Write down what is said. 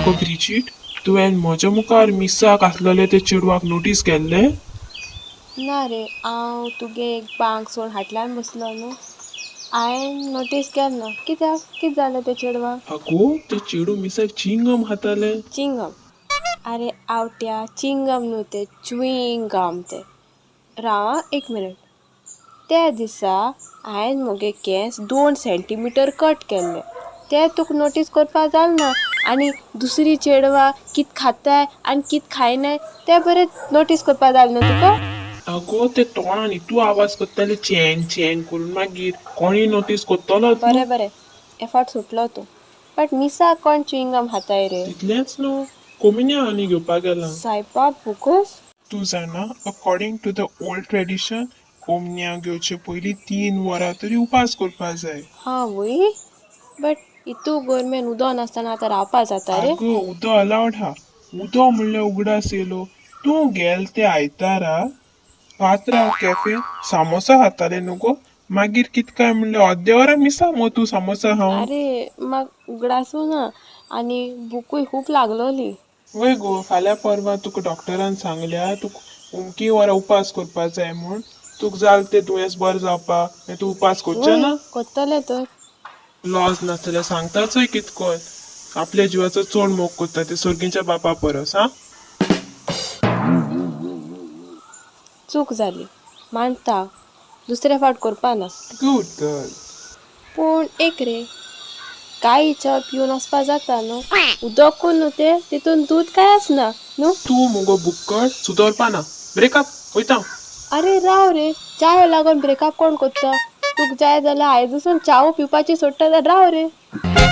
आगो ब्रिजीट, तुवें म्हज्या मुखार मिसाक आसलेले ते चेडवाक नोटीस केल्लें? ना रे, हांव तुगे एक बांक सोड हाटल्यान बसलो न्हू, हांवें नोटीस केलें ना. कित्याक, कितें जालें ते चेडवाक? आगो, ते चेडूं मिसाक चिंगम खातालें. चिंगम? आरे आवट्या, चिंगम न्हू तें, च्युइंग गम तें. राव आं एक मिनट. त्या दिसा हांवें म्हगे केंस 2 सेंटीमिटर कट केल्ले, ते तुका नोटीस करपा जालें ना. आनी दुसरी चेडवां कित खाताय आनी कित खायनाय तें बरें नोटीस करपा जालें ना तुका? आगो, ते तोंडान इतू आवाज करताले चँग चँग करून, मागीर कोणूय नोटीस करतलोच न्हू. बरें बरें, हे फावट सुटलो तूं. बट मिसाक कोण च्युइंग गम खाताय रे? तितलेंच न्हू, कोमिन्यांव आनी घेवपाक गेलां. सायबा भोगोस. तूं जाणा, according to the old tradition कोमन्यांव घेवचे पयलीं 3 वरां तरी उपास करपा जाय. हां वय, बट इतू गोरमेन उदो नासतना आतां रावपा जाता रे? आगो, उदो अलावड हा. उदो म्हणल्यार उगडास येयलो, तूं गेल ते आयतारा पात्रांव कॅफेन सामोसा खातालें न्हू गो, मागीर कित काय म्हणल्यार अर्दे वरान मिसा मगो तूं सामोसा खावन. आरे म्हाका उगडासू ना, आनी भुकूय खूब लागलोली. वय गो, फाल्यां परवां तुका डॉक्टरान सांगल्या तुका उमकी वरां उपास करपा जाय म्हूण. तुका जाल तें दुयेंस बरें जावपा, मागीर तूं उपास करचें वय ना? करतलें तर. लॉज नासतल्यार सांगता चोय कित कोन, आपल्या जिवाचो चड मोग करता ते सर्गीच्या बापा परस. आं, चूक जाली मानता, दुसरे फावट करपा ना. Good girl. पूण एक रे, कांय च्या पिवन वचपा जाता न्हू, उदकूच न्हू तें, तितून दूद कांय आसना न्हू. तूं मुगो बुक्कड सुदरपा ना. ब्रेकअप, वयता हांव. आरे राव रे, च्याव लागून ब्रेकअप कोण करता? तुका जाय जाल्यार आयज वचून च्याव पिवपाची सोडटा जाल्यार राव रे.